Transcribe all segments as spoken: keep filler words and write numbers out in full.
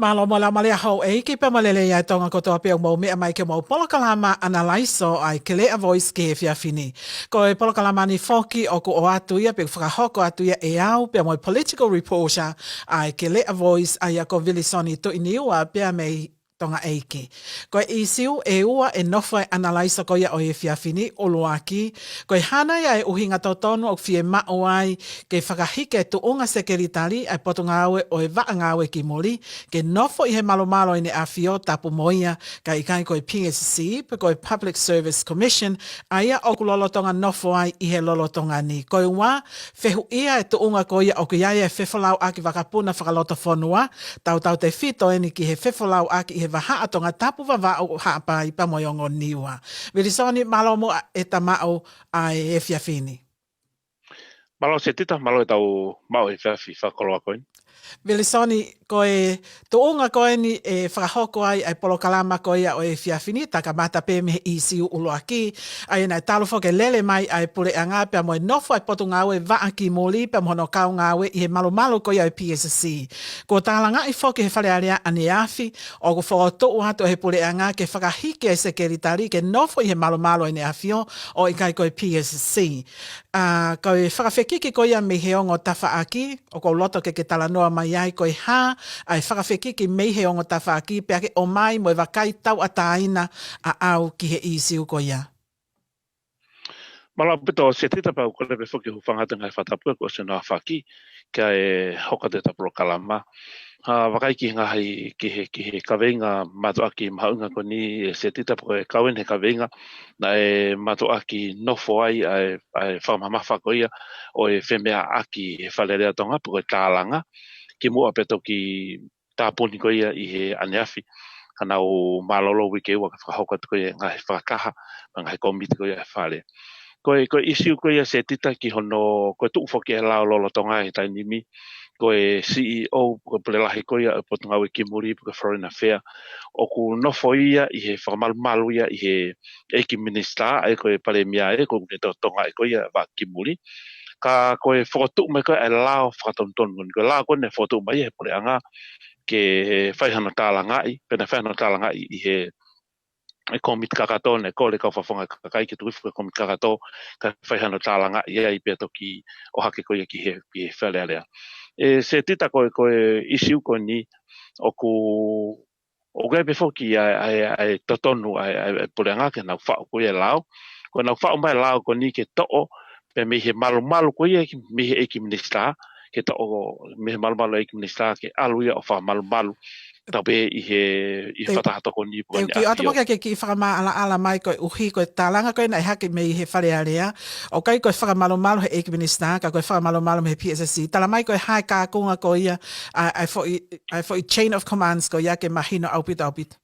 Mālō mo e laumālie ʻa houʻeiki pea mo e lelei ʻa e Tonga kotoa pē ʻoku mou meʻa mai ki homou polokalama ʻanalaiso ʻa e Keleʻa Voice ki he efiafi ni. Ko e polokalama ni foki ʻoku ʻoatu ia pe ʻoku fakahoko atu ia ʻe au pea mo e political reporter ʻa e Keleʻa Voice ʻa ia ko Vilisoni Tuʻiniua pea mei Tonga ʻEiki. Ko e ʻīsiu ʻe ua ʻe nofo ai ʻanalaiso ko ia ʻo e efiafi ni. ʻUluaki, ko e hā nai ʻa e ʻuhinga totonu ʻoku fiemaʻu ai ke fakahiki e tuʻunga sekelitali ʻa e Potungāue ʻo e Vaʻa Ngāue ki Muli ke nofo ʻi he malumalu ʻo ʻEne ʻAfio, tapu mo ia, kae ʻikai ko e P S C pe ko e Public Service Commission ʻa ia ʻoku lolotonga nofo ai ʻi he lolotonga ni. Ko e ua, fehuʻia e tuʻunga ko ia ʻoku ʻi ai e fefolauʻaki vakapuna fakalotofonua, tautautefito eni ki he fefolauʻaki ʻi he vahaʻa Tongatapu, Vavaʻu, Haʻapai pea mo e ongo Niua. Vilisoni, mālō muʻa e tau maʻu ʻa e efiafi ni. Mālō Setita, mālō e tau maʻu e efiafi fakakoloa ko eni. Vilisoni, ko e tuʻunga ko eni ʻe fakahoko ai ʻa e polokalama ko ia ʻo e efiafi ni, ta kamata pē mei he ʻīsiu ʻuluaki, ʻa ia naʻe talu foki e lele mai ʻa e puleʻanga pea mo e nofo ʻa e Potungāue Vaʻa ki Muli pea mo hono kaungāue ʻi he malumalu ko ia ʻo e P S C. Kuo tālangaʻi foki he Fale Alea ʻaneafi ʻoku fokotuʻu atu ʻe he puleʻanga ke fakahiki e sekelitali ke nofo ʻi he malumalu ʻo ʻEne ʻAfio ʻo ʻikai ko e P S C. ʻA, ko e fakafekiki ko ia mei he ongo tafaʻaki, ʻoku ou loto ke ke talanoa mai ai ko e hā ʻa e fakafekiki mei he ongo tafaʻaki pea ke ʻomai mo e vakai tauʻatāina ʻaʻau ki he ʻīsiu ko ia. Mālō ʻaupito Setita, pea ʻoku ou kole pē foki ke u hūfanga atu he ngaahi fakatapu ko ē kuo ʻosi hono aofaki, kae hoko atu e tau polokalama. ʻA, vakai ki he ngaahi, ki he, ki he kaveinga mātuʻaki mahuʻinga ko eni ʻe Setita, pe ko e kau eni he kaveinga naʻe mātuʻaki nofo ai ʻa e, ʻa e fakamamafa ko ia ʻo e femeʻaʻaki he Fale Alea ʻo Tonga, pe ko e tālanga, kimuʻa pea toki tāpuni ko ia ʻi he ʻaneafi, ka nau mālōlō uike ua ke fakahoko atu ko ia e ngaahi fakataha mo e ngaahi kōmiti ko ia ʻa e Fale. Ko e, ko e ʻīsiu ko ia Setita ki hono, ko e tuʻu foki e lao lolotonga he taimi ni, ko e C E O, ko e pule lahi ko ia ʻo e Potungāue ki Muli, ko e Foreign Affair, ʻoku nofo ia ʻi he fakamalumalu ia ʻi he ʻEiki Minisitā, ʻa ia ko e Palēmia ē, ko e Minisitā ʻo Tonga ē ko ia Vaʻa ki Muli. Ka ko e fokotuʻu mai ko ia e lao fakatonutonu, ko e lao ko eni naʻe fokotuʻu mai ia he puleʻanga ke fai hano tālangaʻi, pea naʻe fai hano tālangaʻi ʻi he, e kōmiti kakato, naʻe kole e kau fakafofonga kakai ke tuku hifo e kōmiti kakato, kae fai hano tālangaʻi ai pea toki ʻohake ko ia ki he, ki he Fale Alea. ʻE Setita, ko e, ko e ʻīsiu ko eni ʻoku, ʻoku ʻi ai pē foki ʻa e, ʻa e, ʻa e totonu ʻa e, ʻa e, ʻa e puleʻanga ke nau faʻu ko ia e lao. Ko ʻenau faʻu mai e lao ko eni ke toʻo pē mei he malumalu ko ia ki, mei he ʻEiki Minisitā, ke toʻo mei he malumalu ʻEiki Minisitā ke ʻalu ia ʻo fakamalumalu, tau pehē ʻi he, ʻi he Te, fakataha tokoni pe ko e ʻEne ʻAfio. Te u kiʻi ʻoatu muʻa ke, ke kiʻi fakamāʻalaʻala mai ko e ʻuhi ko e tālanga ko ē naʻe hake mei he Fale Alea, ʻoku ʻikai ko e fakamalumalu he ʻEiki Minisitā, ka ko e fakamalumalu mei he P S C. Tala mai ko e hā e kākunga ko ia, ʻa, ʻa e foʻi, ʻa e foʻi chain of commands ko ia ke mahino ʻaupito, ʻaupito.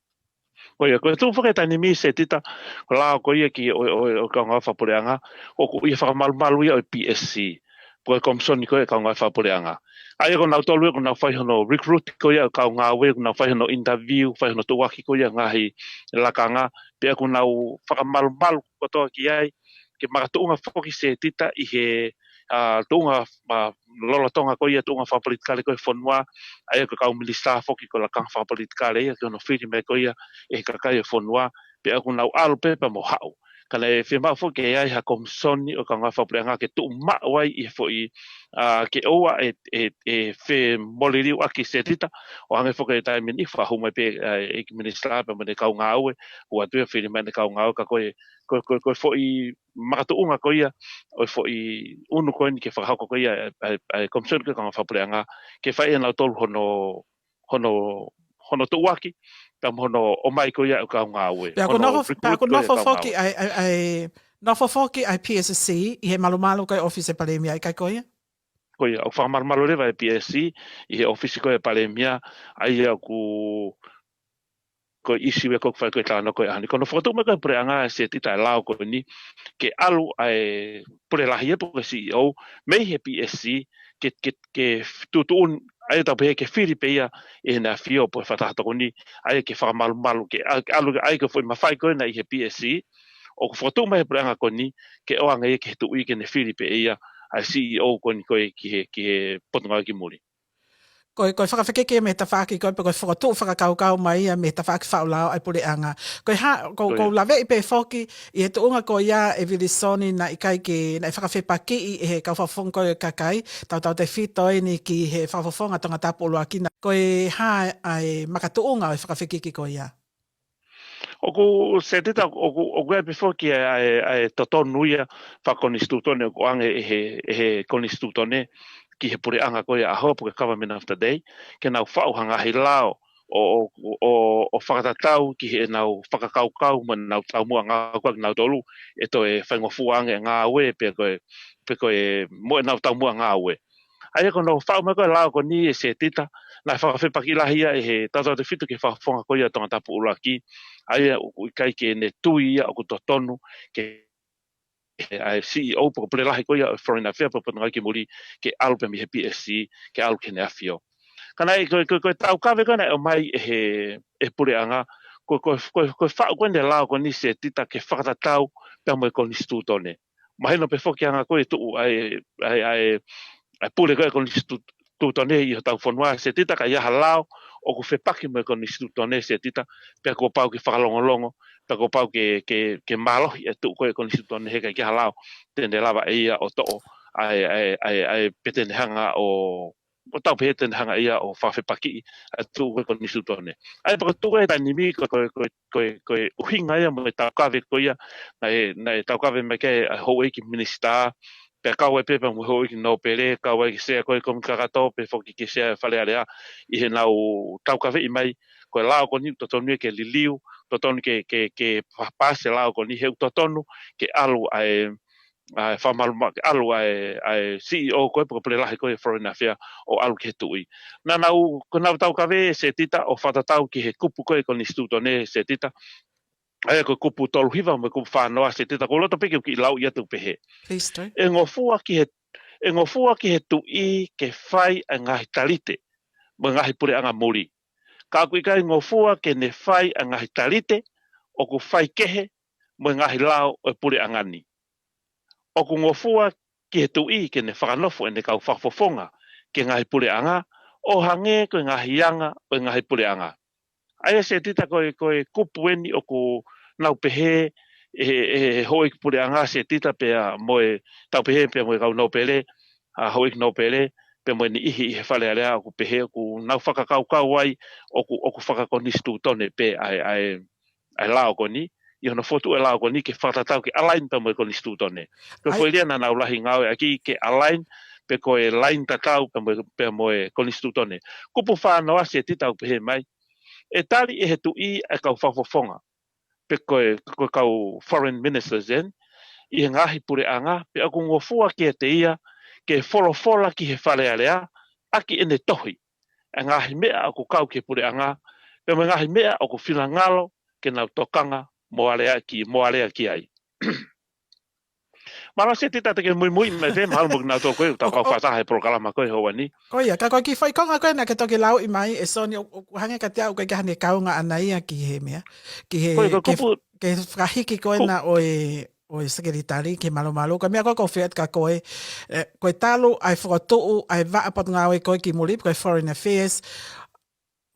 Ko ia, ko e tuʻu foki he taimi ni Setita, ko e lao ko ia ki he, ʻo, ʻo, ʻo e kau ngāue fakapuleʻanga, ʻoku ʻi he fakamalumalu ia ʻo e P S C, ko e Komisoni ko ia ʻo e Kau Ngāue Fakapuleʻanga. ʻA ia ko nautolu ia ʻoku nau fai hono recruit ko ia ʻo e kau ngāue, ʻoku nau fai hono interview, fai hono tuʻuaki ko ia e ngaahi lakanga, pea ʻoku nau fakamalumalu kotoa ki ai, ke makatuʻunga foki Setita ʻi he, ʻa, tuʻunga, ʻa, lolotonga ko ia tuʻunga fakapolitikale ko ia e fonua, ʻa ia ko e kau minisitā foki ko e lakanga fakapolitikale ia ki hono fili mai ko ia ʻe he kakai ʻo e fonua, pea ʻoku nau ʻalu pē pea mo haʻu. Ka naʻe fiemaʻu foki ke ʻi ai ha Komisoni ʻo e Kau Ngāue Fakapuleʻanga ke tuʻu maʻu ai ʻi he foʻi, ʻa, ke ʻoua ʻe, ʻe, ʻe femoliliuʻaki Setita, ʻo hangē foki he taimi ni fakahū mai pē, ʻa, ʻEiki Minisitā pea mo ʻene kau ngāue, ʻoatu ia fili mai ʻene kau ngāue, ka ko e, ko e, ko e, ko e foʻi makatuʻunga ko ia ʻo e foʻi ʻunu ko eni ke fakahoko ko ia ʻa e, ʻa e, ʻa e Komisoni ko ia ʻo e Kau Ngāue Fakapuleʻanga, ke fai ʻe nautolu hono, hono, hono tuʻuaki, pea mo hono ʻomai ko ia ʻo e kau ngāue. Pea ʻoku hono nofo, recruit pea ʻoku ko ia e nofo kau foki ngāue. ʻA e, ʻa e, ʻa e, nofo foki ʻa e P S C ʻi he malumalu ko ia e ʻōfisi e Palēmia, ʻikai ko ia? Ko ia, ʻoku fakamalumalu leva e P S C ʻi he ʻōfisi ko ia e Palēmia, ʻa ia ʻoku, ko e ʻīsiu ia ʻoku fai ko ē e talanoa ko ē he ʻaho ni. Ko hono fokotuʻu mai ko ē ʻe he puleʻanga Setita e lao ko eni, ke ʻalu ʻa e pule lahi ia pe ko e C E O mei he P S C, ke, ke, ke tuʻutuʻuni, ʻa ia tau pehē ke fili pē ia ʻe heʻene ʻAfio pe ko e fakataha tokoni, ʻa ia ke fakamalumalu, ke ʻa-, ke ʻalu, ʻa ia ko e foʻi mafai ko ē naʻe ʻi he P S C, ʻoku fokotuʻu mai ʻe he puleʻanga ko eni, ke ʻoange ia ki he tuʻi ke ne fili pē ia ʻa e C E O ko eni ko ē ki he, ki he Potungāue ki Muli. Ko e, ko e fakafekiki mei he tafaʻaki ko ē pe ko e fokotuʻu fakakaukau mai ia mei he tafaʻaki faʻu lao ʻa e puleʻanga. Ko e hā, ko, ko ia. Ko u laveʻi pē foki ʻi he tuʻunga ko ia ʻe Vilisoni naʻe ʻikai ke, naʻe fakafepakiʻi ʻe he kau fakafofonga ko ē ʻo e kakai, tautautefito eni ki he fakafofonga Tongatapu ʻUluaki na. Ko e hā ʻa e makatuʻunga ʻo e fakafekiki ko ia. ʻOku Setita, ʻoku, ʻoku ʻi ai pē foki ʻa e, ʻa e, ʻa e totonu ia fakakonisitūtone ʻoku ʻoange ʻe he, ʻe he konisitūtone ki he puleʻanga ko ia ʻaho pe ko e government of the day, ke nau faʻu ha ngaahi lao ʻo, ʻo, ʻo, ʻo fakatatau ki heʻenau fakakaukau mo ʻenau taumuʻa ngāue ko ē ʻa kinautolu ʻe toe faingofua ange e ngāue pe ko e, pe ko e mo ʻenau taumuʻa ngāue. ʻA ia ko hono faʻu mai ko ē lao ko eni ʻe Setita, naʻe fakafepaki lahi ia ʻe he tautautefito ki he fakafofonga ko ia Tongatapu ʻUluaki, ʻa ia ʻoku ʻikai ke ne tui ia ʻoku totonu ke, ʻa e C E O pe ko e pule lahi ko ia ʻo e Foreign Affairs pe ko e Potungāue ki Muli ke ʻalu pē mei he P S C, ke ʻalu ki heʻene ʻAfio. Ka naʻe, ko, ko, ko e taukave ko ē naʻe ʻomai ʻe he, ʻe he puleʻanga, ko, ko, ko, ko e faʻu ko eni e lao ko eni Setita ke fakatatau pea mo e konisitūtone. Mahino pē foki anga ko ē ʻe tuʻu ʻa e, ʻa e, ʻa e, ʻa e pule ko ē konisitūtone ʻi hotau fonua Setita, ka ʻi ai ha lao ʻoku fepaki mo e konisitūtone Setita, pea kuo pau ke fakalongolongo, pea kuo pau ke, ke, ke mālohi e tuʻu ko ē konisitūtone he ʻikai ke ʻi ai ha lao te ne lava ʻe ia ʻo toʻo ʻa e, ʻa e, ʻa e, ʻa e pe te ne hanga ʻo ʻo tau pehē te ne hanga ia ʻo fakafepakiʻi ʻa e tuʻu ko ē konisitūtone. ʻA ia pea ko e tuʻu ko ē he taimi ni ko e, ko e, ko e, ko e, ko e ʻuhinga ia mo e taukave ko ia, naʻe, naʻe taukave mai ki ai ʻa e houʻeiki minisitā, pea kau ai pē pea mo e houʻeiki nōpele, kau ai ki he sea ko ē Komiti Kakato, pea foki ki he sea Fale Alea, ʻi heʻenau taukaveʻi mai, ko e lao ko eni ʻoku totonu ia ke liliu, totonu ke, ke, ke pa-, paasi e lao ko eni he ʻoku totonu ke ʻalu ʻa e, ʻa e fakamalumalu ke ʻalu ʻa e, ʻa e C E O ko ē pe ko e pule lahi ko ē Foreign Affairs ʻo ʻalu ki he tuʻi. Naʻa nau, ko ʻenau taukave Setita ʻo fakatatau ki he kupu ko ē konisitūtone Setita, ʻa ia ko e kupu tolu hiva mo e kupu fā noa Setita, ʻoku ou loto pē ke u kiʻi lauʻi atu pehē. Please do. ʻE ngofua ki he, ʻe ngofua ki he tuʻi ke fai ʻa e ngaahi talite mo e ngaahi puleʻanga muli. Ka ʻoku ʻikai ngofua ke ne fai ʻa e ngaahi talite ʻoku faikehe mo e ngaahi lao ʻo e puleʻanga ni. ʻOku ngofua ki he tuʻi ke ne fakanofo ʻene kau fakafofonga ki he ngaahi puleʻanga ʻo hangē ko e ngaahi anga ʻo e ngaahi puleʻanga. ʻA ia Setita ko e, ko e kupu eni ʻoku nau pehē ʻe he, ʻe he houʻeiki puleʻanga Setita pea mo e, tau pehē pea mo e kau nōpele, ʻa e houʻeiki nōpele, pea mo e niʻihi ʻi he Fale Alea ʻoku pehē ʻoku nau fakakaukau ai ʻoku, ʻoku fakakonisitūtone pē ʻa e, ʻa e, ʻa e lao ko eni, ʻi hono fokotuʻu e lao ko eni ke fakatatau ke align pea mo e konisitūtone. Ko e ʻai- foʻi lea naʻa nau lahi ngāueʻaki ke align pe ko e line tatau pea mo e, pea mo e konisitūtone. Kupu fā noa Setita ʻoku pehē mai, ʻe tali ʻe he tuʻi ʻa e kau fakafofonga, pe ko e, ko e kau foreign ministers eni, ʻi he ngaahi puleʻanga, pea ʻoku ngofua kiate ia ke folofola ki he Fale Alea, ʻaki ʻene tohi, ʻa e ngaahi meʻa ʻoku kau ki he puleʻanga, pea mo e ngaahi meʻa ʻoku finangalo ke nau tokanga mo alea ki, mo alea ki ai. Mālō Setita te ke muimui mai pē, mahalo mo kinautolu ko ē, ʻoku tau kau fakataha he polokalama ko ē he houa ni. Ko ia, ka ko e kiʻi foʻi konga ko ē naʻa ke toki lauʻi mai, ʻe Soni, ʻo, ʻo hangē kiate au ʻoku ʻikai ke ʻi ai hano kaunga ʻaʻana ia ki he meʻa. Ki he, ko e, ko e ki he, kupu, ki he fakahiki ko ē ku- naʻa ʻo e, ʻo e sekelitali ki he malumalu. Ko e meʻa ko ē ʻoku ou fie ʻatu kia koe, ē, ko e talu ʻa e fokotuʻu ʻa e vaʻa potungāue ko ē ki muli, ko e Foreign Affairs,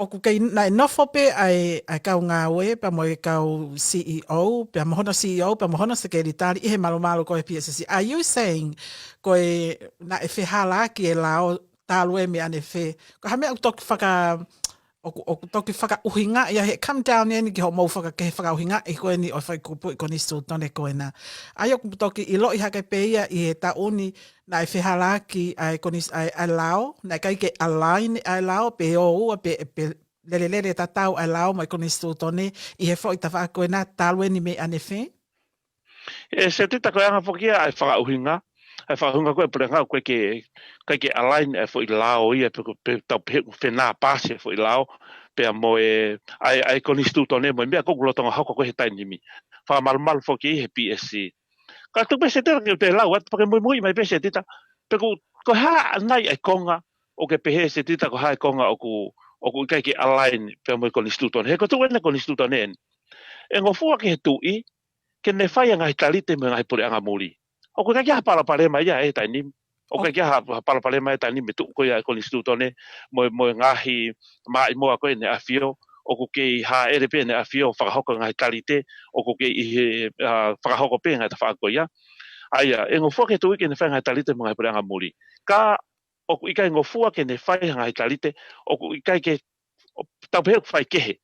ʻoku kei naʻe nofo pē ʻa e, ʻa e kau ngāue, pea mo e kau C E O, pea mo hono C E O, pea mo hono sekelitali ʻi he malumalu ko ē P S C. Are you saying ko e naʻe fehālaaki e lao talu eni mei ʻanefē? Ko e hā e meʻa ʻoku toki faka-, ʻoku, ʻoku toki fakaʻuhingaʻi ia he come down eni ki hoʻomou fakakehe fakaʻuhingaʻi ko eni ʻo e fai kupu ʻi he konisitūtone ko ena. ʻA ia ʻoku toki ʻiloʻi hake pē ia ʻi he taʻu ni naʻe fehālaaki ʻa e konis-, ʻa e, ʻa e lao, naʻe ʻikai ke align ʻa e lao, pe ʻoua, pe, pe lelelele tatau ʻa e lao mo e konisitūtone ʻi he foʻi tafaʻaki ko ena talu eni mei ʻanefē? ʻE Setita ko e anga foki ia ʻa e fakaʻuhinga, ʻa e fakaʻuhinga ko ē puleʻanga ʻoku ʻikai ke, ʻikai ke align ʻa e foʻi lao ia pe ko, pe tau pehē ʻoku fenāpasi e foʻi lao, pea mo e, ʻa e, ʻa e konisitūtone mo e meʻa ko ē ʻoku lolotonga hoko ko ē he taimi ni. Fakamalumalu foki ʻi he P S C. Ka tuku pē Setita ke u toe lau atu, pea ke muimui mai pē Setita, pe ko, ko e hā ʻanai ʻa e konga, ʻoku ke pehē Setita ko e hā e konga ʻoku, ʻoku ʻikai ke align pea mo e konisitūtone. He ko e tuʻu eni e konisitūtone eni. ʻE ngofua ki he tuʻi, ke ne fai ʻa e ngaahi talite mo e ngaahi puleʻanga muli. ʻOku ʻikai ke ʻi ai ha palopalema ia he taimi ni. ʻOku ʻikai ke ʻi ai ha, ha palopalema ʻe taha ni mei he tuʻu ko ia ʻa e Konisitūtone mo, mo e ngaahi maʻimoa ko ē ʻEne ʻAfio, ʻoku kei hāʻele pē ʻEne ʻAfio ʻo fakahoko e ngaahi talite, ʻoku kei ʻi he, ʻa, fakahoko pē e ngaahi tafaʻaki ko ia. ʻA ia, ʻe ngofua ki he Tuʻi ke ne fai e ngaahi talite mo e ngaahi puleʻanga muli. Ka ʻoku ʻikai ngofua ke ne fai ha ngaahi talite, ʻoku ʻikai ke, tau pehē ʻoku faikehe.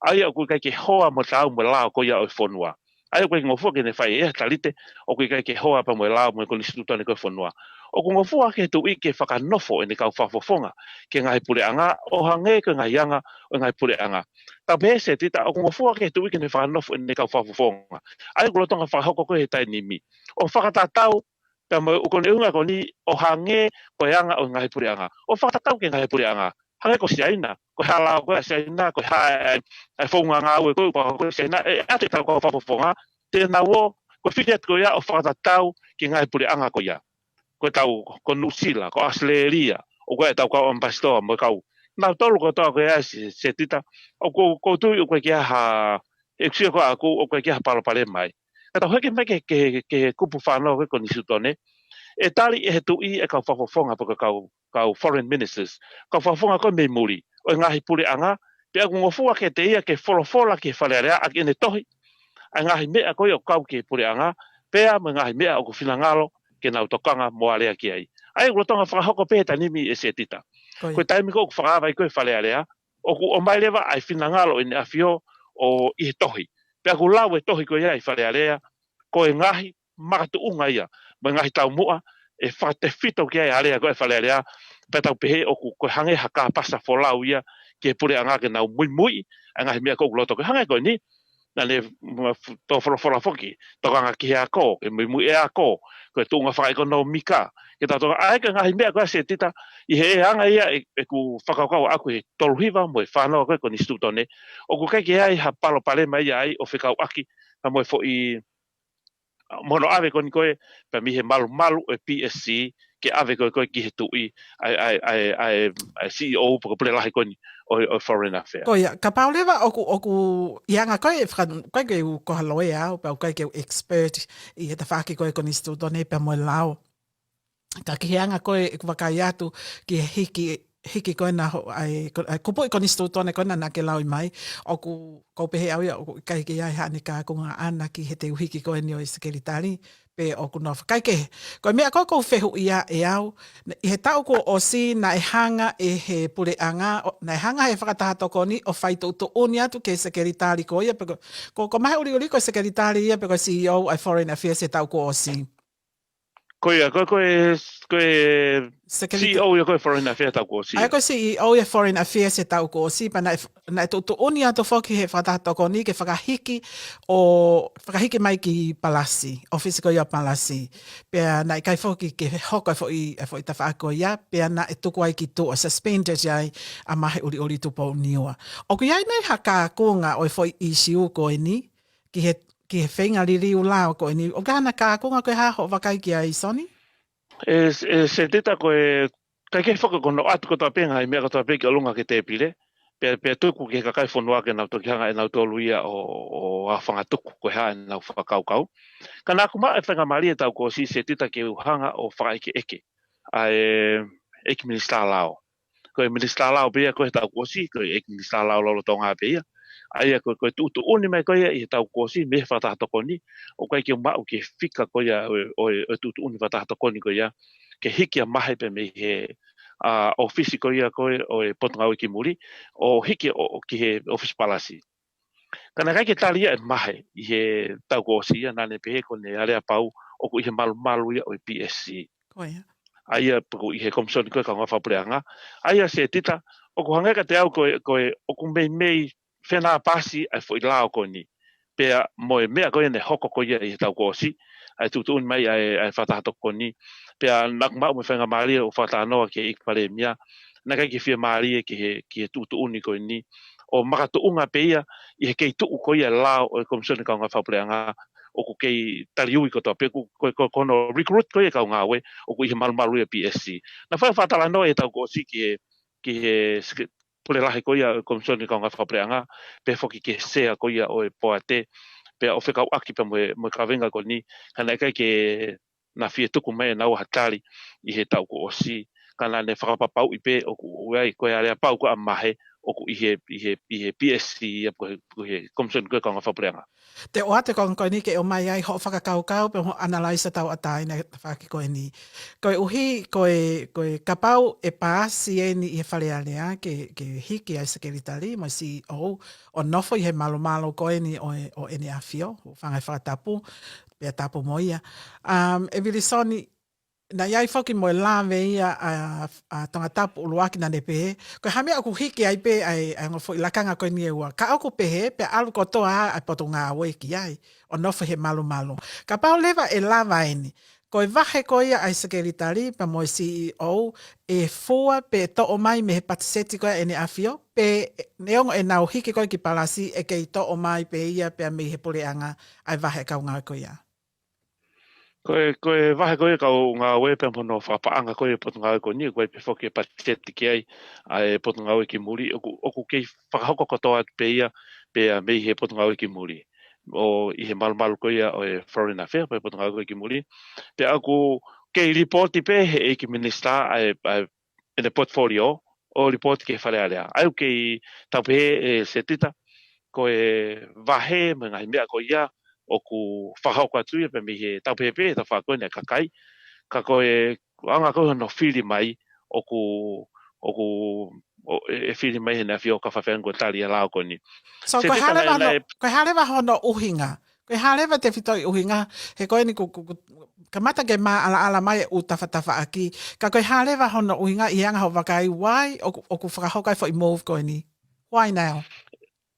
ʻA ia ʻoku ʻikai ke hoa mo taau mo e lao ko ia ʻo e fonua. ʻA ia ʻoku ʻikai ngofua ke ne fai ʻe ia ha talite, ʻoku ʻikai ke hoa pea mo e lao mo e Konisitūtone ko ē ʻo e fonua. ʻOku ngofua ki he Tuʻi ke fakanofo ʻene kau fakafofonga ki he ngaahi puleʻanga, ʻo hangē ko e ngaahi anga ʻo e ngaahi puleʻanga. Tau pehē Setita, ʻoku ngofua ki he Tuʻi ke ne fakanofo ʻene kau fakafofonga. ʻA ia ʻoku lolotonga fakahoko ko ē he taimi ni. ʻO fakatatau pea mo e ʻū koneʻunga ko eni ʻo hangē ko e anga ʻo e ngaahi puleʻanga. ʻO fakatatau ki he ngaahi puleʻanga. Hangē ko Siaina, ko e hā e lao ko ē ʻa Siaina, ko e hā e, e founga ngāue ko ē ʻoku fakahoko ʻe Siaina, ʻe ʻatu ʻetau kau fakafofonga, te nau ō, ko e fili atu ko ia ʻo fakatatau ki he ngaahi puleʻanga ko ia. Ko ʻetau, ko Nuʻusila, ko ʻAositelēlia, ʻoku ʻi ai ʻetau kau ʻamipasitoa mo e kau. Nautolu kotoa ko ia Se-, Setita, ʻoku, ʻoku ou tui ʻoku ʻikai ke ʻi ai ha, ʻeku sio ko ē ʻaʻaku ʻoku ʻikai ke ʻi ai ha palopalema ai. Ka tau hiki mai ki he, ki he, ki he kupu fānau ko ē ʻo e Konisitūtone, ʻe tali ʻe he Tuʻi e kau fakafofonga pe ko e kau, kau foreign ministers, kau fakafofonga ko ē mei muli, ʻo e ngaahi puleʻanga, pea ʻoku ngofua kiate ia ke folofola ki he Fale Alea ʻaki ʻene tohi ʻa e ngaahi meʻa ko ia ʻoku kau ki he puleʻanga, pea mo e ngaahi meʻa ʻoku finangalo ke nau tokanga mo alea ki ai. ʻA ia ʻoku lolotonga fakahoko pē he taimi ni ʻe Setita. Ko ia. Ko e taimi ko ē ʻoku fakaava ai ko ē e Fale Alea, ʻoku ʻomai leva ʻa e finangalo ʻEne ʻAfio ʻo ʻi he tohi. Pea ʻoku lau e tohi ko ia ʻi Fale Alea, ko e ngaahi makatuʻunga ia mo e ngaahi taumuʻa ʻe fakatefito ki ai e alea ko ē ʻa e Fale Alea, pea tau pehē ʻoku ko e hangē ha kāpasa folau ia ki he puleʻanga ke nau muimui ʻa e ngaahi meʻa ko ē ʻoku loto ko ē. Hangē ko eni, naʻa ne, mm, f-, tō folofola foki, tokanga ki he ako, ke muimui e ako, ko e tuʻunga fakaʻekonōmika, ke tau tokanga, ʻa ia ko e ngaahi meʻa ko ia Setita, ʻi he anga ia ʻe, ʻeku fakakaukau ʻaʻaku he tolu hiva mo e fānau ko ē ʻo e Konisitūtone, ʻoku ʻikai ke ʻi ai ha palopalema ia ai ʻo fekauʻaki pea mo e foʻi, mo hono ʻave ko eni ko ē, pea mei he malumalu ʻo e P S C, ke ʻave ko ē ko ē ki he Tuʻi, ʻa e, ʻa e, ʻa e, ʻa e, ʻa e C E O pe ko e pule lahi ko eni ʻo, ʻo Foreign Affairs. Ko ia, kapau leva ʻoku, ʻoku ʻi he anga ko ē, faka-, ʻikai ke u ko ha loea au, pea ʻikai ke u expert ʻi he tafaʻaki ko ē ʻo e Konisitūtone pea mo e lao. Ka ki he anga ko ē ʻeku vakai atu ki he hiki, hiki ko ena ho-, ʻa e, ko, ʻa e kupuʻi Konisitūtone ko ena naʻa ke lau mai, ʻoku, ʻoku ou pehē au ia, ʻoku ʻikai ke ʻi ai haʻane kākunga ʻaʻana ki he teu hiki ko eni ʻo e Sekelitali, pe ʻoku nofo. Kae kehe, ko e meʻa ko ē ʻoku ou fehuʻia ʻe au, ʻi he taʻu kuo ʻosi naʻe hanga ʻe he puleʻanga, ʻo, naʻe hanga ʻe he fakataha tokoni ʻo fai tuʻutuʻuni atu ki he Sekelitali ko ia, pe ko, ko, ko Mahe ʻUliʻuli ko e Sekelitali ia, pe ko e C E O ʻa e Foreign Affairs he taʻu kuo ʻosi. Ko ia, ko, ko e, ko e Sekelita- C E O ia ko ē Foreign Affairs taʻu kuo ʻosi. ʻA ia ko e C E O ia Foreign Affairs he taʻu kuo ʻosi, pea naʻe, naʻe tuʻutuʻuni atu foki he fakataha tokoni ke fakahiki ʻo, fakahiki mai ki Palasi, ʻōfisi ko ia ʻo Palasi. Pea naʻe ʻikai foki ke hoko e foʻi, e foʻi tafaʻaki ko ia, pea naʻe tuku ai ki tuʻa, suspended ai ʻa Mahe ʻUliʻuli Tupou Niua. ʻOku ʻi ai nai ha kākunga ʻo e foʻi ʻīsiu ko eni, ki he, ki he feinga liliu lao ko eni. ʻOku ʻi ai haʻana kākunga ko e hā hoʻo vakai ki ai, Soni? ʻE, ʻe Setita, ko e, ʻikai ke foki, ko hono ʻoatu kotoa pē ngaahi meʻa kotoa pē ki ʻolunga ki he tēpile, pea, pea tuku ki he kakai e fonua ke nau toki hanga ʻe nautolu ia ʻo, ʻo aofangatuku ko e hā ʻenau fakakaukau. Ka naʻa ku maʻu e faingamālie he taʻu kuo ʻosi Setita ke u hanga ʻo fakaʻekeʻeke ʻa e ʻEiki Minisitā Lao. Ko e Minisitā Lao pē ia ko ē he taʻu kuo ʻosi, ko e ʻEiki Minisitā Lao lolotonga pē ia. ʻA ia ko, ko e tuʻutuʻuni mai ko ia ʻi he taʻu kuo ʻosi mei he fakataha tokoni, ʻoku ʻikai ke u maʻu ki he fika ko ia ʻo, ʻo, ʻo e tuʻutuʻuni fakataha tokoni ko ia, ke hiki ʻa Mahe pea mei he, ʻa, ʻōfisi ko ia ko ē ʻo e Potungāue ki Muli, ʻo hiki ʻo, ʻo ki he ʻōfisi Palasi. Ka naʻe ʻikai ke tali ia ʻe Mahe ʻi he taʻu kuo ʻosi ia, naʻa ne pehē ko ʻene aleapau ʻoku ʻi he malumalu ia ʻo e P S C. Ko ia. ʻA ia pe ko ʻi he Komisoni ko ē Kaungā Fakapuleʻanga. ʻA ia Setita, ʻoku hangē kiate au ko e, ko e, ʻoku meimei fenāpasi ʻa e foʻi lao ko eni. Pea mo e meʻa ko ē naʻe hoko ko ia ʻi he taʻu kuo ʻosi, ʻa e tuʻutuʻuni mai ʻa e, ʻa e fakataha tokoni. Pea naʻa ku maʻu mo e faingamālie ʻo fakatalanoa ki he ʻEiki Palēmia, naʻe ʻikai ke fiemālie ki he, ki he tuʻutuʻuni ko eni. ʻO makatuʻunga pē ia ʻi he kei tuʻu ko ia e lao ʻo e Komisoni Kaungā Fakapuleʻanga, ʻoku kei taliui kotoa pē, ko, ko, ko, ko hono recruit ko ia e kau ngāue, ʻoku ʻi he malumalu ia P S C. Naʻa ku fai fakatalanoa ʻi he taʻu kuo ʻosi ki he, ki he seke-, pule lahi ko ia ʻo e Komisoni Kaungā Fakapuleʻanga, pea foki ki he sea ko ia ʻo e Poate, pea ʻo fekauʻaki pea mo e, mo e kaveinga ko eni, ka naʻe ʻikai ke naʻa fie tuku mai ʻe naua ha tali ʻi he taʻu kuo ʻosi, ka naʻa ne fakapapauʻi pē ʻoku ʻi ai ko e aleapau ko ē ʻa Mahe ʻoku ʻi he, ʻi he, ʻi he P S C ia pe ko e, pe ko e Komisoni ko ē Kaungā Fakapuleʻanga. Te u ʻoatu e konga ko eni ke ʻomai ai hoʻo fakakaukau pe hoʻo ʻanalaiso tauʻatāina e tafaʻaki ko eni. Koeʻuhi, ko e, ko e kapau ʻe paasi eni ʻi he Fale Alea ke, ke hiki ai e Sekelitali mo e C E O ʻo nofo ʻi he malumalu ko eni ʻo e, ʻo ʻEne ʻAfio, ʻo fanga e fakatapu, pea tapu mo ia. Um, ʻe Vilisoni, naʻe ʻi ai foki mo e lave ia ʻa, ʻa Tongatapu ʻuluaki naʻa ne pehē, ko e hā e meʻa ʻoku hiki ai pē ʻa e, ʻa e ongo foʻi lakanga ko eni ʻe ua. Ka ʻoku pehē, pea ʻalu kotoa ʻa e Potungāue ki ai, ʻo nofo he malumalu. Kapau leva ʻe lava eni, ko e vahe ko ia ʻa e Sekelitali pea mo e C E O, ʻe fua pe toʻo mai mei he patiseti ko ia ʻEne ʻAfio, pe neongo ʻenau hiki ko ē ki Palasi ʻe kei toʻo mai pē ia pea mei he puleʻanga ʻa e vahe ʻa e kau ngāue ko ia. Ko e, ko e vahe ko ē ʻa e kau ngāue pea mo hono fakapaʻanga ko ē ʻa e Potungāue ko eni, ʻoku ʻi ai pē foki e patiseti ki ai ʻa e Potungāue ki muli, ʻoku, ʻoku kei fakahoko kotoa atu pē ia, pea mei he Potungāue ki muli. ʻO ʻi he malumalu ko ia ʻo e Foreign Affairs, pea Potungāue ko ē ki muli. Pea ʻoku kei lipooti pē ʻe he ʻEiki Minisitā ʻa e, ʻa e ʻene portfolio ʻo lipooti ki he Fale Alea. ʻA ia ʻoku kei tau pehē ʻe Setita, ko e vahe mo e ngaahi meʻa ko ia ʻoku fakahoko atu ia pea mei he tau pehē pē, tau fakakone e kakai. Ka ko e anga ko ē hono fili mai ʻoku, ʻoku, ʻo, ʻe, ʻe fili mai ʻe heʻene ʻAfio ka fafeang ko e tali ʻa e lao ko eni. So, ko e Setita hā leva naʻe, hono, naʻe ko e hā leva hono ʻuhinga? Ko e hā leva tefitoʻi ʻuhinga, he ko eni ku, ku, ku, kamata ke maʻalaʻala mai e ʻū tafatafaʻaki, ka ko e hā leva hono ʻuhinga ʻi he anga hoʻo vakai why ʻoku, ʻoku fakahoko ai e foʻi move ko eni? Why now?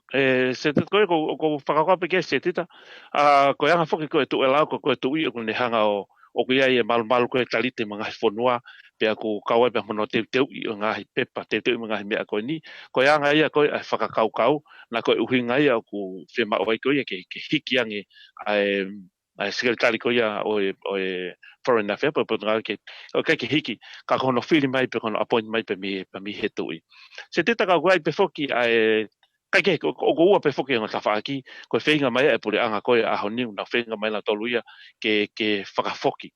ʻE, Setita ko ē, ko, ko fakakaukau pē ki ai Setita, ʻa, ko e anga foki ko e tuʻu e lao, ko, ko e tuʻi ʻoku ne hanga ʻo, ʻoku ʻi ai e malumalu ko ē talite mo e ngaahi fonua, pea ʻoku kau ai pē mo hono teuteuʻi ʻo e ngaahi pepa, teuteuʻi mo e ngaahi meʻa ko eni. Ko e anga ia ko ē ʻa e fakakaukau, naʻa ko e ʻuhinga ia ʻoku fiemaʻu ai ko ia ke, ke hiki ange ʻa e, ʻa e Sekelitali ko ia ʻo e, ʻo e Foreign Affairs, pe Potungāue ke, ʻoku ʻikai ke hiki, ka ko hono fili mai pē, ko hono appoint mai pē mei, pē mei he tuʻi. Setita ka ʻoku ʻi ai pē foki ʻa e, ʻikai ke, ʻo, ʻoku ua pē foki e ongo tafaʻaki, ko e feinga mai ʻa e puleʻanga ko ē ʻaho ni, naʻa nau feinga mai nautolu ia ke, ke fakafoki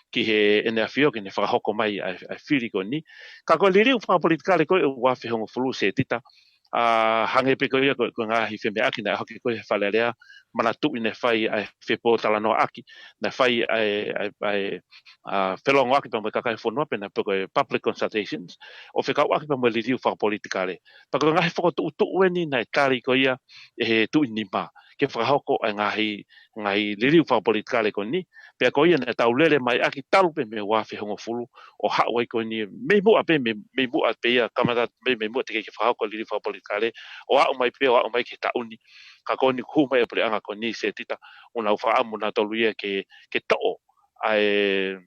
ki heʻene ʻAfio ke ne fakahoko mai ʻa e, ʻa e fili ko eni. Ka ko e liliu fakapolitikale ko ē ʻo e ua afe hongofulu Setita, ʻa, hangē pē ko ia ko, ko e ngaahi femeʻaʻaki naʻe ʻohake ko ē he Fale Alea, manatuʻi naʻe fai ʻa e fepōtalanoaʻaki, naʻe fai ʻa e, ʻa e, ʻa e, ʻa, felongoaki pea mo e kakai e fonua pea naʻe pehē ko e public consultations, ʻo fekauʻaki pea mo e liliu fakapolitikale. Pea ko e ngaahi fokotuʻutuʻu eni naʻe tali ko ia ʻe he tuʻi nima ke fakahoko ʻa e ngaahi, ngaahi liliu fakapolitikale ko eni, pea ko ia naʻa tau lele mai ʻaki talu pē mei he ua afe hongofulu ʻo haʻu ai ko eni, mei muʻa pē, mei, mei muʻa pē ia, kamata mei, mei muʻa teʻeki ke fakahoko e liliu fakapolitikale, ʻo aʻu mai pē, ʻo aʻu mai ki he taʻu ni. Ka ko eni kuo hū mai e puleʻanga ko eni Setita, ʻoku nau fakaʻamu nautolu ia ke, ke toʻo ʻa e,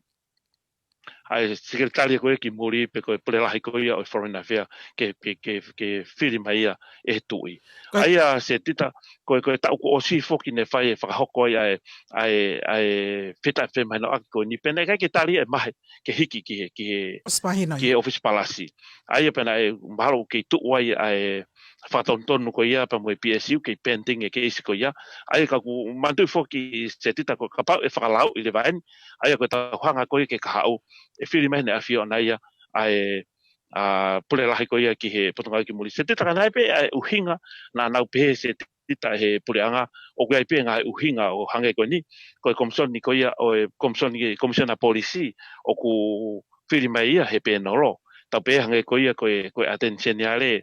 ʻa e Sekelitali ko ē ki muli pe ko e pule lahi ko ia ʻo e Foreign Affairs ke, ke, ke, ke fili mai ia ʻe he tuʻi. Ko e ʻA ia Setita, ko e, ko e taʻu kuo ʻosi foki naʻe fai e fakahoko ai ʻa e, ʻa e, ʻa e fetaʻefemahinoʻaki ko eni pea naʻe ʻikai ke tali ʻe Mahe ke hiki ki he, ki he, ʻOsi mahino ki ia. he ʻOfisi Palasi. ʻA ia pea naʻe mahalo ʻoku kei tuʻu ai ʻa e fakatonutonu ko ia pea mo e P S U kei pending e keisi ko ia. ʻA ia ka ʻoku manatuʻi foki Setita ko e kapau ʻe fakalauʻi leva eni, ʻa ia ko e tau hanga ko ia ki he kahaʻu, ʻe fili mai ʻe heʻene ʻAfio ʻaʻana ia ʻa e, ʻa, pule lahi ko ia ki he Potungāue ki muli. Setita ka naʻe ʻi ai pē ʻa e ʻuhinga naʻa nau pehē Setita ʻe he puleʻanga, ʻoku ʻi ai pē ngaahi ʻuhinga ʻo hangē ko eni, ko e komisoni ko ia ʻo e komisoni, Komisiona Polisi ʻoku fili mai ia he pēnolo. Tau pehē hangē ko ia ko e, ko e ʻAteni Seniale,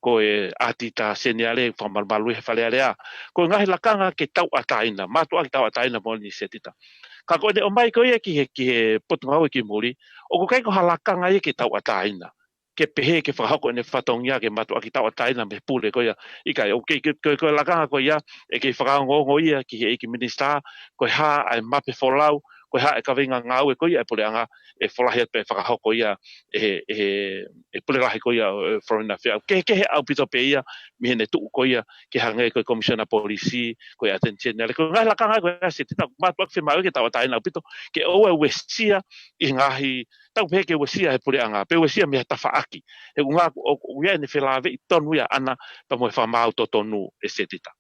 ko e ʻAtita Seniale, fakamalumalu he Fale Alea. Ko e ngaahi lakanga ke tauʻatāina, mātuʻaki tauʻatāina moʻoni Setita. Ka ko ʻene ʻomai ko ia ki he, ki he Potungāue ki muli, ʻoku ʻikai ko ha lakanga ia ke tauʻatāina, ke pehē ke fakahoko ʻene fatongia ke mātuʻaki tauʻatāina mei he pule ko ia. ʻIkai, ʻoku kei, ke, ke, ko e lakanga ko ia, ʻe kei fakaongoongo ia ki he ʻEiki Minisitā, ko e hā ʻa e mape folau, ko e hā e kaveinga ngāue ko ia ʻa e puleʻanga, ʻe folahi atu pē ʻe fakahoko ia ʻe he, ʻe he, ʻe he pule lahi ko ia ʻo e Foreign Affairs. Kehekehe ʻaupito pē ia mei heʻene tuʻu ko ia ke hangē ko e Komisiona Polisi, ko e ʻAteni Seniale. Ko e ngaahi lakanga ko ia Setita, mātuʻaki fiemaʻu ke tauʻatāina ʻaupito, ke ʻoua ʻe uesia ʻi he ngaahi, tau pehē ke uesia he puleʻanga, pe uesia mei ha tafaʻaki. He ʻoku ngā, ʻo, ʻoku ʻi ai ʻene felāveʻi tonu ia ʻaʻana pea mo e fakamaau totonu ʻe Setita.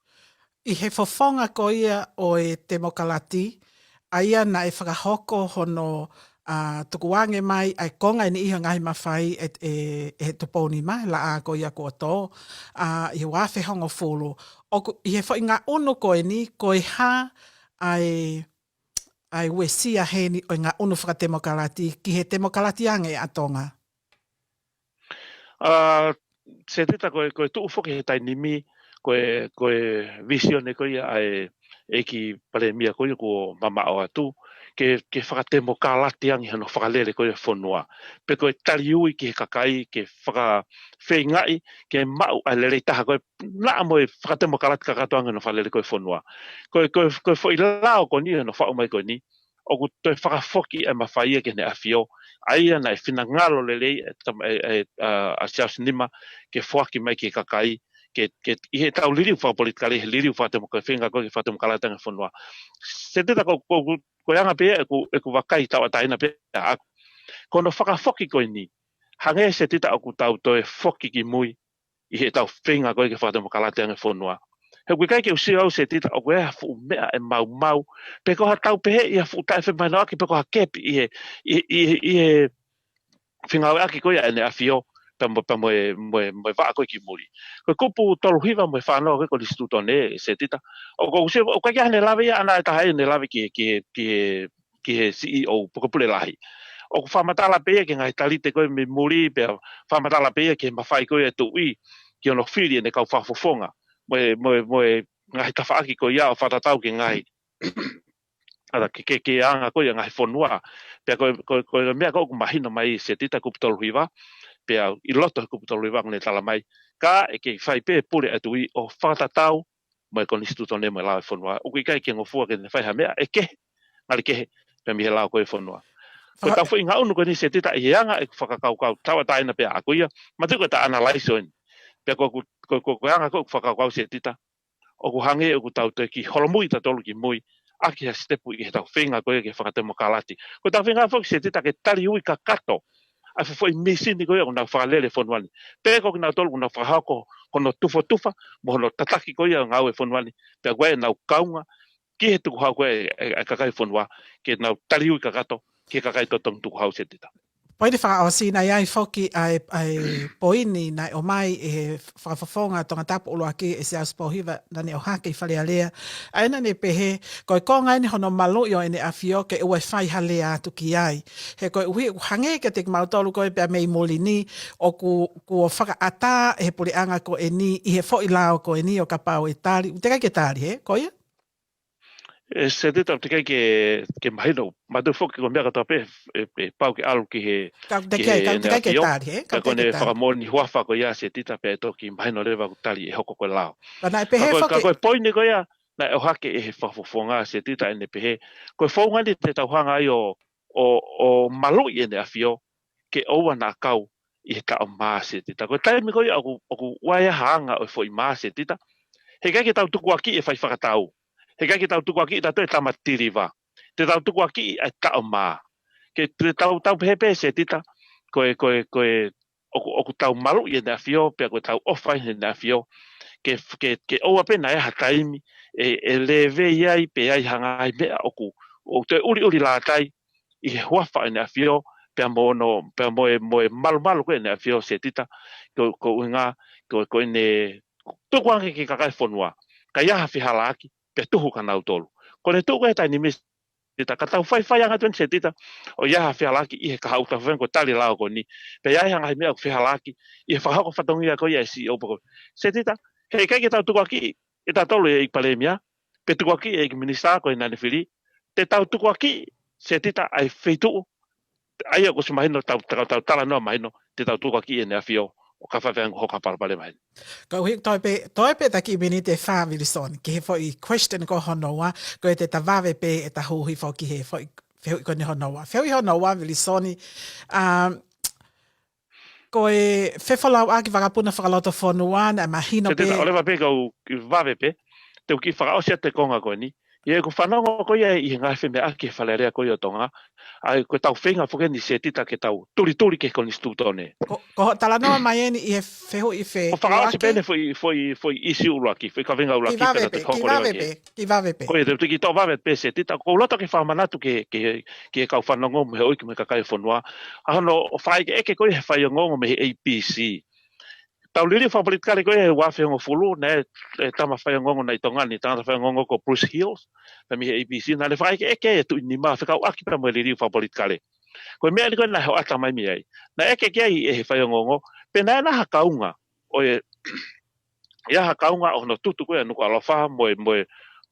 ʻI he fofonga ko ia ʻo e temokalati, ʻa ia naʻe fakahoko hono, ʻa, tukuange mai ʻa e konga ʻe niʻihi ʻo e ngaahi mafai ʻe, ʻe, ʻe he Tupou Nima, laʻā ko ia kuo tō, ʻa, ʻi he ua afe hongofulu. ʻOku, ʻi he foʻi ngaʻunu ko eni, ko e hā ʻa e, ʻa e uesia heni ʻo e ngaʻunu fakatemokalati ki he temokalati ange ʻa Tonga? ʻA, Setita, ko e, ko e tuʻu foki he taimi ni, ko e, ko e vīsone ko ia ʻa e ʻEiki Palēmia ko ia kuo mamaʻo atu, ke, ke fakatemokalati ange hono fakalele ko ia e fonua. Pe ko e taliui ki he kakai, ke fakafeingaʻi, ke maʻu ʻa e lelei taha ko e, naʻa mo e fakatemokalati kakato ange hono fakalele ko ia e fonua. Ko e, ko e, ko e foʻi lao ko eni hono faʻu mai ko eni, ʻoku toe fakafoki ʻa e mafai ia ki Heʻene ʻAfio, ʻa ia naʻe finangalo lelei ʻe, tam-, ʻe, ʻe, ʻa, ʻa Siaosi Nima, ke foaki mai ki he kakai, ke, ke, ʻi heʻetau liliu fakapolitikale, he liliu fakatemok-, feinga ko ē ke fakatemokalati ange e fonua. Setita, ko, ko, ko, ko e anga pē ia ʻeku, ʻeku vakai tauʻatāina pē ʻaʻaku. Ko hono fakafoki ko eni, hangē Setita ʻoku tau toe foki ki mui, ʻi heʻetau feinga ko ē ke fakatemokalati ange e fonua. He ʻoku ʻikai ke u sio au Setita ʻoku ʻi ai ha fuʻu meʻa ʻe maumau, pe ko ha tau pehē ʻi ha fuʻu taʻefemahinoʻaki, pe ko ha kepi ʻi he, ʻi, ʻi, ʻi he fengāueʻaki ko ia ʻa ʻEne ʻAfio, pea mo, pea mo e, mo e, mo e vaʻa ko ē ki muli. Ko e kupu tolu hiva mo e fā noa ko ē Konisitūtone, Setita. ʻOku ou sio, ʻoku ʻikai ke ʻi ai haʻane lave ia ʻaʻana ʻe taha ʻene lave ki, ki, ki he ki he C E O pe ko e pule lahi. ʻOku fakamatala pē ia ki he ngaahi talite ko ē mei muli, pea fakamatala pē ia ki he mafai ko ē ʻa e tuʻi ki hono fili ʻene kau fakafofonga. Mo e, mo e, mo e ngaahi tafaʻaki ko ia ʻo fakatatau ki he ngaahi, ʻa e ke, ke, ke anga ko ia e ngaahi fonua. Pea ko e, ko e, ko e meʻa ko ē ʻoku mahino mai Setita, kupu tolu hiva, pea ʻi loto he kupu tolu hiva ʻoku ne tala mai, ka ʻe kei fai pē pule ʻa e tuʻi ʻo fakatatau mo e Konisitūtone mo e lao ʻo e fonua. ʻOku ʻikai ke ngofua ke ne fai ha meʻa ʻe kehe, ngali kehe, pea mei he lao ko ē ʻo e fonua. Ko e Aha. tau foʻi ngaʻunu ko eni Setita, ʻi he anga ʻeku fakakaukau tauʻatāina pē ʻaʻaku ia, ma tuku ʻeta analyze ʻo eni. Pea ko, ko, ko, ko, ko e anga ko ē ʻeku fakakaukau Setita, ʻoku hangē ʻoku tau toe kiʻi holomui tautolu ki mui, ʻaki ha sitepu ʻi heʻetau feinga ko ē ke fakatemokalati. Ko ʻetau feinga foki Setita ke taliui kakato ʻa e foʻi mīsini ko ia ʻoku nau fakalele e fonua ni. Pe ko kinautolu ʻoku nau fakahoko hono tufotufa, mo hono tataki ko ia ʻo e ngāue ʻo e fonua ni. Pea ko ʻenau kaunga ki he tukuhau ko ē ʻa e, ʻa e kakai ʻo e fonua, ke nau taliui kakato ki he kakai totongi tukuhau Setita. Poini fakaʻosi, naʻe ʻi ai foki ʻa e, ʻa e poini naʻe ʻomai ʻe he fakafofonga Tongatapu ʻuluaki ʻe Siaosi Pōhiva, naʻa ne ʻohake ʻi Fale Alea. ʻA ia naʻa ne pehē, ko e konga eni hono maluʻi ʻo ʻEne ʻAfio ke ʻoua ʻe fai ha lea atu ki ai. He koeʻuhi, ʻoku hangē kiate kimautolu ko ē pea mei muli ni, ʻoku, kuo fakaʻatā ʻe he puleʻanga ko eni, ʻi he foʻi lao ko eni ʻo kapau ʻe tali, ʻoku teʻeki ai ke tali, he, ko ia? ʻE Setita, ʻoku teʻeki ai ke, ke mahino, ma tuʻu foki ko e meʻa kātoa pē, ʻe, ʻe pau ke ʻalu ki he, Ka ʻoku ki teʻeki ai, he ka ʻoku ʻEne teʻeki ai ke ʻAfio, tali, he, ka pea ʻoku ko teʻeki ʻene ke tali. fakamoʻoni huafa ko ia Setita, pea ʻe toki mahino leva ʻoku tali ʻe hoko ko e lao. Ka naʻe pehē Ka ko e, foki ka ko e poini ko ia, naʻe ʻohake ʻe he fakafofonga Setita ʻene pehē, ko e founga eni te tau hanga ai ʻo, ʻo, ʻo maluʻi ʻEne ʻAfio, ke ʻoua naʻa kau ʻi he taʻo mā Setita. Ko e taimi ko ia ʻoku, ʻoku ʻi ai ha anga ʻo e foʻi mā Setita. He ʻikai ke tau tukuakiʻi e fai fakatau. He ʻikai ke tau tukuakiʻi tautolu e tama tiliva. Te tau tukuakiʻi ʻa e taʻo mā. Ke te tau, tau pehē pē Setita, ko e, ko e, ko e, ʻoku, ʻoku tau maluʻi ʻEne ʻAfio, pea ko ʻetau ʻofa ʻi heʻene ʻAfio. Ke, ke, ke ʻoua pē naʻa ʻi ai ha taimi, ʻe, ʻe lēvei ai, pe ʻi ai ha ngaahi meʻa ʻoku, ʻoku toe ʻuliʻuli lātai, ʻi he huafa ʻEne ʻAfio, pea mo hono, pea mo e, mo e malumalu ko ē ʻEne ʻAfio Setita, ko, ko e ʻuhinga, ko, ko ʻene tukuange ki he kakai e fonua. Ka ʻi ai ha fehālaaki, pea tuhu kia nautolu. Ko ʻene tuʻu ko ē he taimi ni Setita, ka tau faifai ange atu eni Setita, ʻo ʻi ai ha fehālaaki ʻi he kahaʻu tau fengo tali lao ko eni. Pea ʻi ai ha ngaahi meʻa ʻoku fehālaaki, ʻi he fakahoko fatongia ko ia ʻa e C E O pe ko. Setita, he ʻikai ke tau tukuakiʻi, ʻe tautolu ʻe ʻEiki Palēmia, pe tukuakiʻi ʻe ʻEiki Minisitā ko ē naʻa ne fili, te tau tukuakiʻi Setita ʻa e feituʻu, ʻa ia ʻoku ʻosi mahino tau, tau, tau talanoa mahino, te tau tukuakiʻi ʻEne ʻAfio, ʻo ka fai faiangu hoko ha palopalema heni. Koeʻuhi toe pē, toe pē ʻeta kiʻi miniti ʻe fā Vilisoni, ki he foʻi question ko hono ua, ko e te ta vave pē ʻeta huuhi foki he foʻi, fehuʻi ko eni hono ua. Fehuʻi hono ua Vilisoni, um, ko e fefolauʻaki vakapuna fakalotofonua, naʻe mahino Setita, pē. ʻOleva pē kau kiʻi vave pē, te u kiʻi fakaʻosi atu e konga ko eni, ʻI heʻeku fanongo ko ia ʻi he ngaahi femeʻaʻaki he Fale Alea ko ia ʻo Tonga, ʻa ia ko ʻetau feinga foki eni Setita ke tau tulituli ki he konisitūtone. Ko, ko hoʻo talanoa mai eni ʻi he fehuʻi fe, ʻO fakaʻosi pē eni foʻi, foʻi, foʻi ʻīsiu ʻuluaki, foʻi kaveinga ʻuluaki pē naʻa te hoko leva ki ai. Ki vave pē, ki vave pē. Ko ia te u toki toʻo vave pē Setita, ʻoku ou loto ke fakamanatu ki he, ki he, ki he kau fanongo mo e houʻeiki mo e kakai e fonua, ʻa hono fakaʻekeʻeke ko ia he faiongoongo mei he A B C. Tau liliu fakapolitikale ko ia he ua afe hongofulu, naʻe, e tama faiongoongo naʻe ʻi Tonga ni, tangata faiongoongo ko Bruce Hills, pea mei he A B C, naʻa ne fakaʻekeʻeke e tuʻi nima fekauʻaki pea mo e liliu fakapolitikale. Ko e meʻa eni ko ē naʻe hoʻata mai mei ai. Naʻe ʻeke ki ai ʻe he faiongoongo, pe naʻe ʻi ai ha kaunga, ʻo e, ʻi ai ha kaunga ʻo hono tutu ko ia ʻa Nukuʻalofa mo e, mo e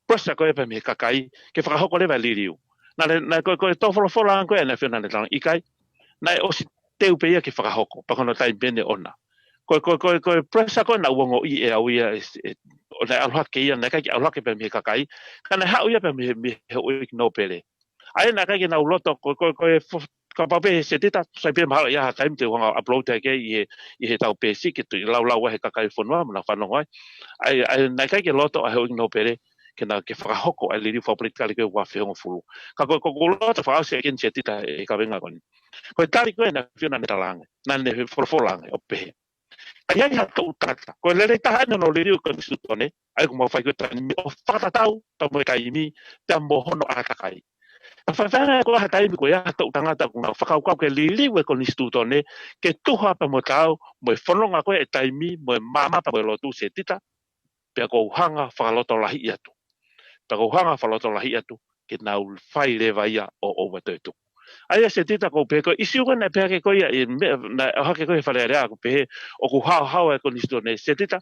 pressure ko ia pea mei he kakai, ke fakahoko leva e liliu. Naʻe, naʻe ko e, ko e tō folofola ange ko ia ʻa e ʻAfio naʻa ne talaange ʻikai, naʻe ʻosi teu pē ia ke fakahoko, pea ko hono taimi pē eni ʻoʻona. Ko e, ko e, ko e, ko e pressure ko ē naʻa ku ongoʻi ʻe au ia, e, e, ʻo naʻe ʻalu hake ia, naʻe ʻikai ke ʻalu hake pē mei he kakai, ka naʻe haʻu ia pē mei he, mei he houʻeiki nōpele. ʻA ia naʻe ʻikai ke nau loto, ko e, ko e, ko e fo-, kapau pē Setita, sai pē mahalo ʻi ai ha taimi te u hanga ʻo upload hake ʻi he, ʻi heʻetau peesi ke toe laulau ai he kakai e fonua mo nau fanongo ai. ʻA ia, ʻa ia naʻe ʻikai ke loto ʻa e houʻeiki nōpele, ke nau, ke fakahoko ʻa e liliu fakapolitikale ko ia ua afe hongofulu. Ka ko e, ko ʻeku loto fakaʻosi ʻaki eni Setita e kaveinga ko eni. Ko e tali ko ē ʻa e ʻAfio naʻa ne talaange, naʻa ne folofola ange ʻo pehē, ka ʻi ai ha toʻu tangata, ko e lelei taha eni hono liliu e konisitūtone, ʻa ia ʻoku mau fai ko ē he taimi ni ʻo fakatatau pea mo e taimi, pea mo hono ʻātakai. Ka faifai ange ko e hā e taimi ko ia ha toʻu tangata ʻoku nau fakakaukau ke liliu e konisitūtone, ke tuha pea mo taau mo e fononga ko ē e taimi, mo e maama pea mo e lotu Setita, pea ʻoku ou hanga fakalotolahiʻi atu. Pea ʻoku ou hanga fakalotolahiʻi atu, ke nau fai leva ia ʻo ʻoua toe tuku. ʻA ia Setita ʻoku ou pehē ko e ʻīsiu ko ē naʻe pehē hake ko ia, ʻi he meʻa, naʻe ʻohake ko ia he Fale Alea ʻoku pehē, ʻoku haohaoa e konisitūtone Setita,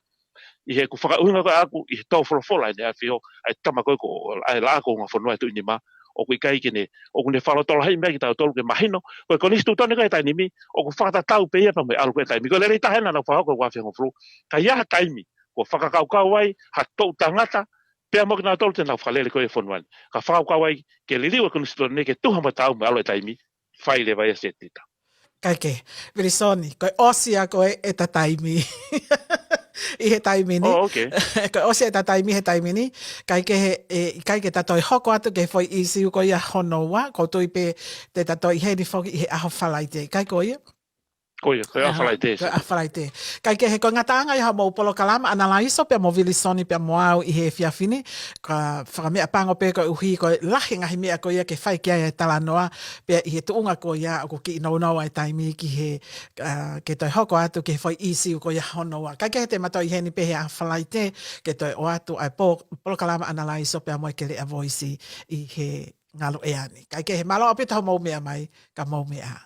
ʻi heʻeku fakaʻuhinga ko ē ʻaʻaku, ʻi he tō folofola ʻa e ʻAfio, ʻa e tama ko ē ko, ʻa e laʻā ko ē ʻo e fonua e tuʻi nima, ʻoku ʻikai ke ne, ʻoku ne fakalotolahiʻi mai kitautolu ke mahino, ko e konisitūtone ko ē he taimi ni, ʻoku fakatatau pē ia pea mo e ʻalu ko ē e taimi. Ko e lelei taha ena naʻa ku fakahoko ʻi he ua afe hongofulu, ka ʻi ai ha taimi, kuo fakakaukau ai ha toʻu tangata, pea mo kinautolu te nau fakalele ko ē e fonua ni. Ka fakakaukau ai ke liliu e konisitūtone ke tuha mo taau mo e ʻalu e taimi, fai leva ia Setita. Kae kehe, Vilisoni, ko e ʻosi ia ko ē ʻeta taimi. ʻI he taimi ni. Oh, okay. Ko e ʻosi ʻeta taimi he taimi ni. Kae kehe, e, ʻikai ke ta toe hoko atu ki he foʻi ʻīsiu ko ia hono ua, ʻoku ou tui pē te ta toe ʻi heni foki ʻi he ʻaho Falaite. ʻIkai ko ia? Ko ia, ko e ʻaho Falaite. Ko e ʻaho Falaite. Kae kehe ko e ngataʻanga ia hoʻomou polokalama ʻanalaiso pea mo Vilisoni pea mo au ʻi he efiafi ni, ka fakameʻapango pē koeʻuhi ko e lahi e ngaahi meʻa ko ia ke fai ki ai e talanoa, pea ʻi he tuʻunga ko ia ʻoku kiʻi nounou ʻa e taimi ki he, ʻa, ke toe hoko atu ki he foʻi ʻīsiu ko ia hono ua. Kae kehe te ma toe ʻi heni pē he ʻaho Falaite, ke toe ʻoatu ʻa e po-, polokalama ʻanalaiso pea mo e Keleʻa Voisi ʻi he ngaluʻea ni. Kae kehe mālō ʻaupito hoʻomou meʻa mai, ka mou meʻa ā.